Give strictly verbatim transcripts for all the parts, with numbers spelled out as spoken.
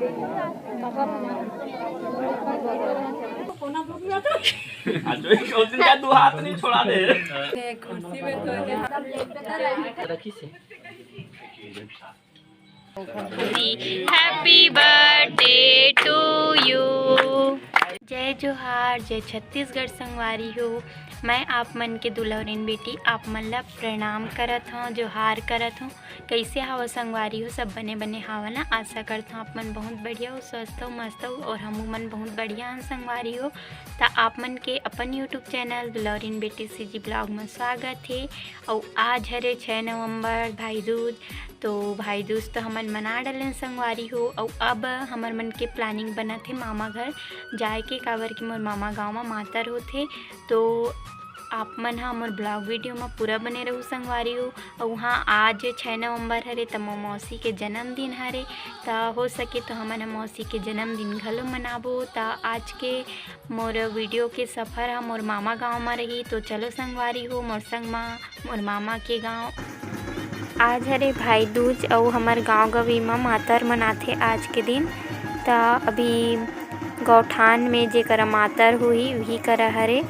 आज तो एक दिन का दो हाथ नहीं छोड़ा दे। Happy birthday to you। जय जोहार, जय छत्तीसगढ़ संगवारी हो। मैं आप मन के दुलौरिन बेटी आप मन ला प्रणाम करत हौं, जोहार करत हौं। कइसे हव संगवारी हो? सब बने बने हव ना? आशा करत हौं आप मन बहुत बढ़िया हो, स्वस्थ हो, मस्त हो और हमू मन बहुत बढ़िया हन संगवारी हो। त आप मन के अपन YouTube चैनल दुलौरिन बेटी CG vlog में स्वागत हे। अउ आज हरे छः नवंबर भाई दूज, तो भाई दूज तो हमन मना डलेन संगवारी हो। अउ अब हमर मन के planning बनत हे मामा घर जाए के, काबर कि मोर मामा गाँव में मातर होथे। तो आप मन ह मोर vlog video म पूरा बने रहू संगवारी हो। अउ हाँ, आज छः नवंबर हरे, त मोर मौसी के जन्मदिन हरे, त हो सके तो हमन ह मौसी के जन्मदिन घलो मनाबो। त आज के मोर video के सफर ह मोर मामा गाँव म रही। तो चलो संगवारी हो मोर संग म मोर मामा के गाँव। आज हरे भाई दूज अउ हमर गाँव गवी म मातर मनाथे आज के दिन। त अभी गौठान में जेकरा मातर होही, उही करा हरे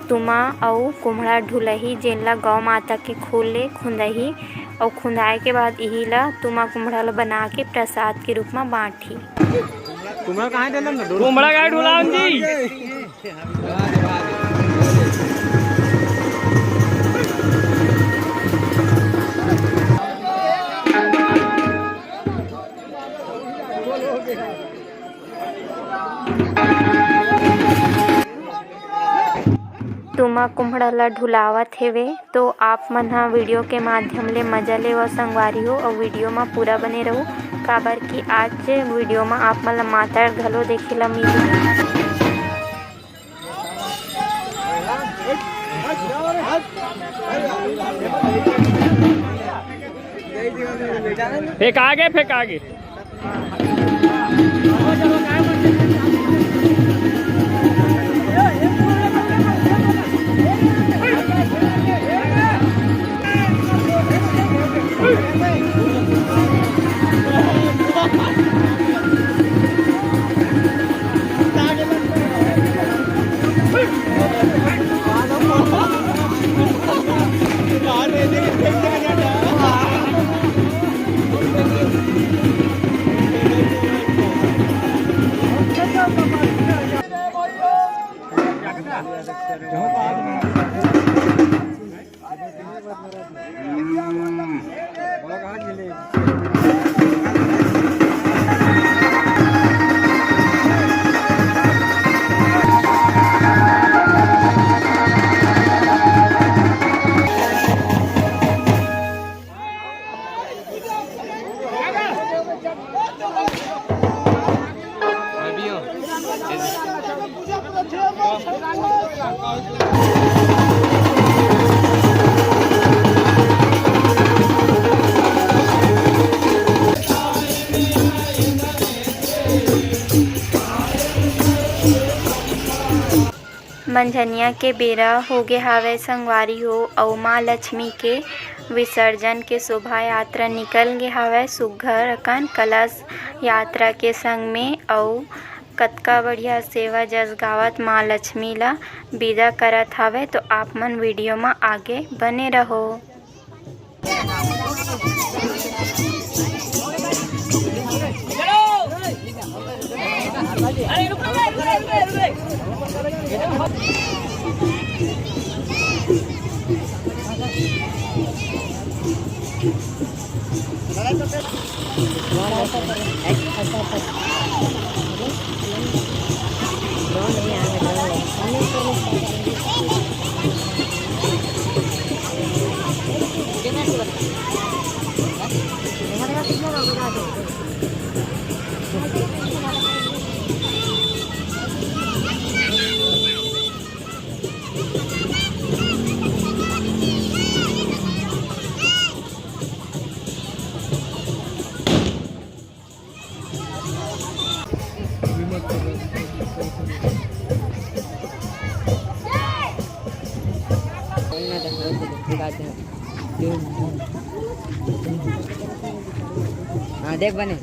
तुमा अउ कुम्हड़ा ढुलही, जेन ला गौ माता के खून ले खुंदही अउ खुंदाए के बाद इही ला तुमा कुम्हड़ा ला बना के प्रसाद के रूप म बांटही। कुम्हड़ा कहाँ देलन? कुम्हड़ा कहाँ ढुलावन जी? तुमा कुम्हड़ा ला ढुलावत हेवे, तो आप मन ह video के माध्यम ले मजा लेवव संगवारी हो, अउ video म पूरा बने रहू, काबर कि आज video म आप मन ला मातर घलो देखे ला मिलही। फेंका गे, फेंका गे। मंझनिया के बेरा होगे हावय संगवारी हो, अउ माँ लक्ष्मी के विसर्जन के शोभा यात्रा निकल गे हावय सुग्घर अकन कलश यात्रा के संग में, अउ कतका बढ़िया सेवा जस गावत माँ लक्ष्मी ला विदा करत हावय। तो आप मन video म आगे बने रहो। हाँ, देख बने।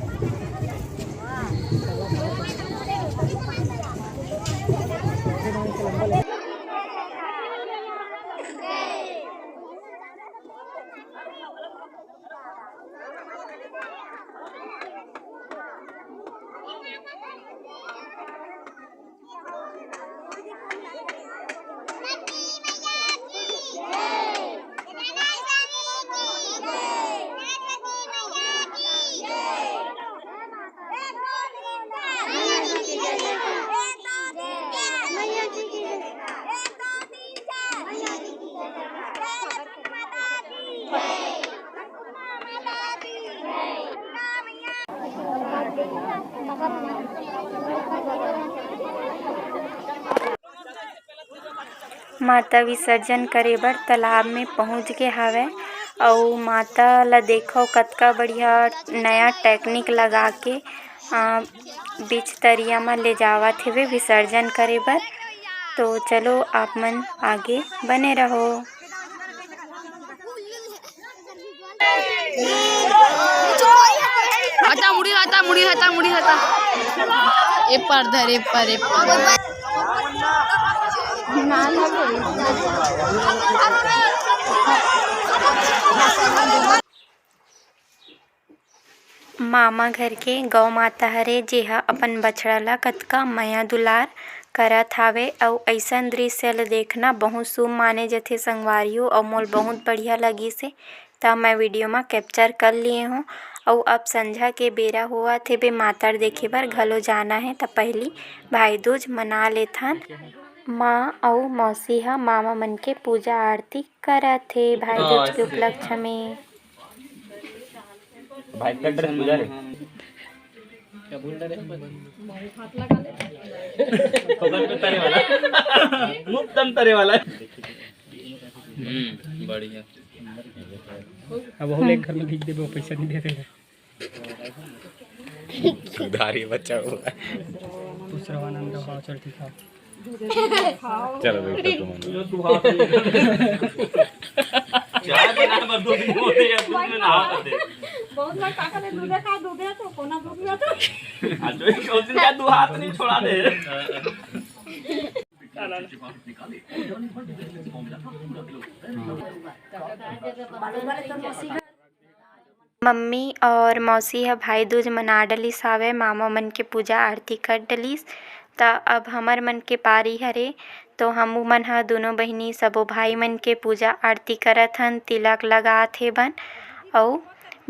माता विसर्जन करे बर तालाब में पहुंच गे हावय अउ माता ल देखो, कतका बढ़िया नया टेक्निक लगा के, अ, बीच तरिया म ले जावत हेवे विसर्जन करे बर। तो चलो, आप मन आगे बने रहो। हटा, मुड़ी हटा, मुड़ी हटा, मुड़ी हटा। ए पर धर, ए पर, ए पर। मामा घर के गौ माता हरे, जेहा अपन बछड़ा ला कतका मया दुलार करत हावे, अउ अइसन दृश्य ल देखना बहुत शुभ माने जथे संगवारी हो, अउ मोल बहुत बढ़िया लगिस हे, त मैं वीडियो म कैप्चर कर लिए हूँ। अउ अब संझा के बेरा होवत हे बे, मातर देखे बर घलो जाना हे, त पहिली भाई दूज मना लेथन। माँ अउ मौसी ह मामा मन के पूजा आरती करत हे भाई दूज के उपलक्ष्य में। भाई का ड्रेस पूजा रे। क्या बोल रहे हैं? फोकट में तरे वाला। मुफ्तम तरे वाला। हम्म, बढ़िया। अब वो एक घर में भेज देबे, वो पैसा नहीं देते हैं। उधारी बचा हुआ है। दूसरा वाला अंदर, हाँ, चल ठीक है। चलो, बैठो तुम। चाय बनाए बर दो दिन हो गए, अब दूध में नहा करते। बहुत बार काका ने दूधे खा, दूधे तो कोना दूध में तो। आज तो एक दिन का दो हाथ नहीं छोड़ा दे। मम्मी और मौसी ह भाई दूज मना डलिस हावय, मामा मन के पूजा आरती कर डलिस। त अब हमर मन के पारी हरे, तो हमू मन ह दूनों बहिनी सबो भाई मन के पूजा आरती करत हन, तिलक लगात हेवन अउ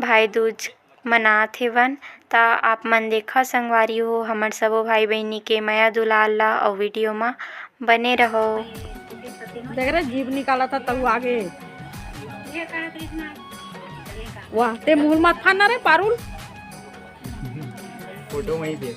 भाई दूज मनात हेवन। त आप मन देखा संगवारी हो, हमर सबो भाई बहिनी के मया दुलार ला अउ वीडियो म बने रहो। देख रे, जीभ निकाला था तब आगे। वाह, ते मुंह मत फाड़ना रे पारुल। फोटो वहीं पे। देख,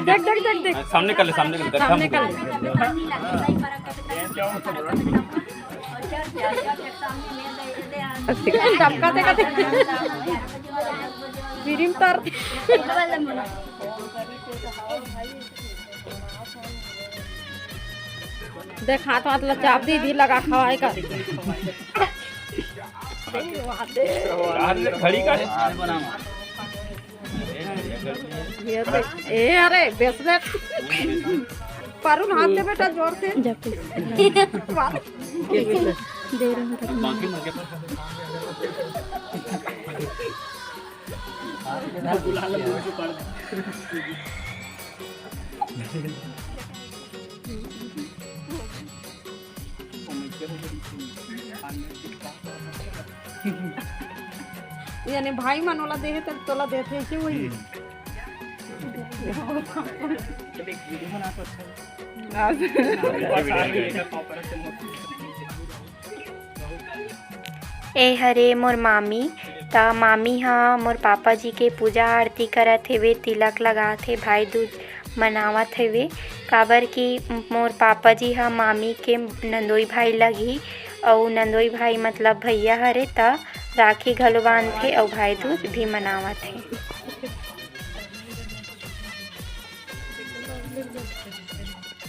देख, देख, देख, देख। सामने कर ले, सामने कर ले, सामने कर ले। धमका दे, का दे। फिल्म तर। देख, हाथ वाथ ला चाप दी, दी लगा खवाए का। घड़ी का। ये देख, ए, अरे, बेस देख। पारुल, हाथ दे बेटा, जोर से। मार। दे रही हूँ। यानी भाई मन ओला देहे त तोला देथे कि वही। ए हरे मोर मामी। त मामी ह मोर पापा जी के पूजा आरती करत हेवे, तिलक लगात हे, भाई दूज मनावत हेवे, काबर कि मोर पापा जी ह मामी के नंदोई भाई लगही, अउ नंदोई भाई मतलब भैया हरे, त राखी घलो बांधथे अउ भाई दूज भी मनावत हे।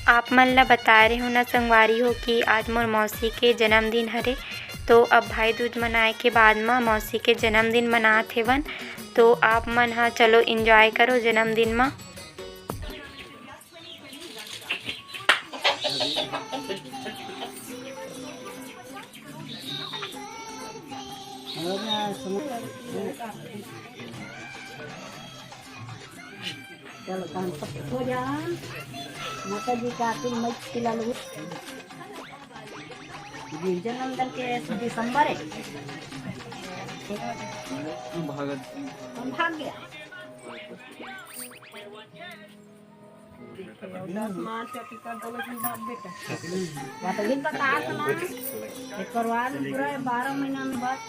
आप मन ला बताए रहे हो ना संगवारी हो कि आज मोर मौसी के जन्मदिन हरे, तो अब भाई दूज मनाए के बाद म मौसी के जन्मदिन मनात हेवन। तो आप मन ह चलो enjoy करो जन्मदिन म। चलो, तहन सब हो जा। माता जी का आरती में पिला लो। गिरजानंदन के दिसंबर है। भागत सिंह। हम भाग गया। दस मार्च के कर दो लेकिन बाप बेटा। बात वही बता सुना। एक परिवार में पूरा बारह महीना में बस।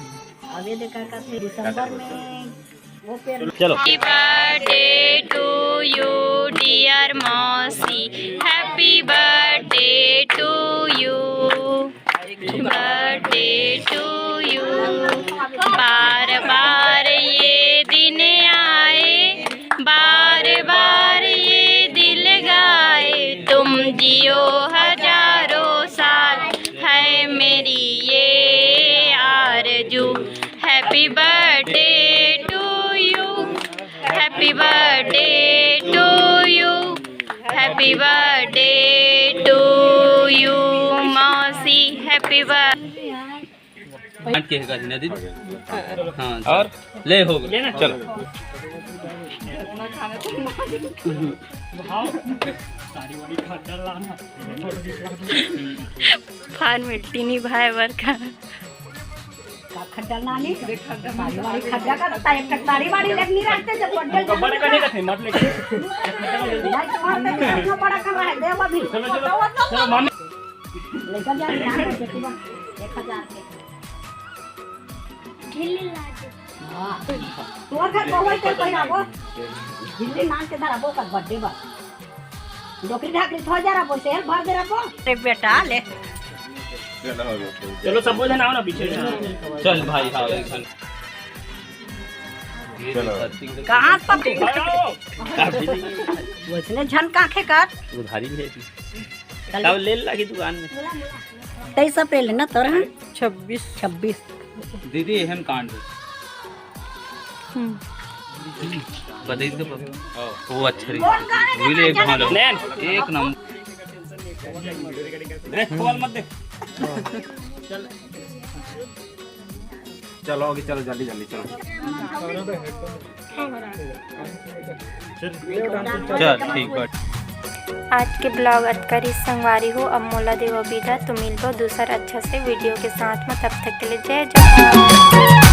अब ये देखा का थे दिसंबर में वो पेड़ चलो। Happy birthday to you, dear मौसी, happy birthday to you। Birthday to you। बार बार ये दिन आए, बार बार ये दिल गाए, तुम जियो हजारों साल, है मेरी ये आरज़ू। Happy birthday to you, happy birthday to you, happy birthday to you मौसी, happy birthday। काट के का ना दीदी। हाँ, और ले हो गया। चलो। फान मिट्टी नहीं भाई बर का। का खड्डा लानी? बारी बारी खड्डा का तो एक ठक बारी बारी लेकनी रहते जब बड्डे बड़े करने का थे, मत लेके। भाई, तुम्हारे पे कितना बड़ा कर रहा है, देव अभी। चलो, चलो। चलो, मामी। लेकर जा, यहाँ पर बेटी बा, एक हजार के। हाँ। तोर घर को वही तेल पहिराबो। झिल्ली मांग के धराबो कर बड्डे बा। डोकरी ढाकरी थो जरा बोल, तेल भर दे रखो। अरे बेटा, ले। चलो, सब बोल ना, आओ ना पीछे। चल भाई, हाँ, एक घंटा। चलो। कहाँ पकड़? आओ। वैसने झन काखे कर। उधारी भी है। चल। तब ले लागी दुकान में। तेईस अप्रैल है ना तोर, हाँ? छब्बीस। छब्बीस। दीदी, एहन कांड। हम्म। बदल के बदल। वो अच्छा रही। भूले एक भालो। नैन। एक नंबर। देख, खोल मत दे। चलो, आगे चलो, जल्दी, जल्दी चलो। चल, ठीक बात। आज के vlog अतका रहिस संगवारी हो। अब मोला देवा बिदा, तो मिलबो दूसर अच्छा से video के साथ में। तब तक के लिए जय जोहार।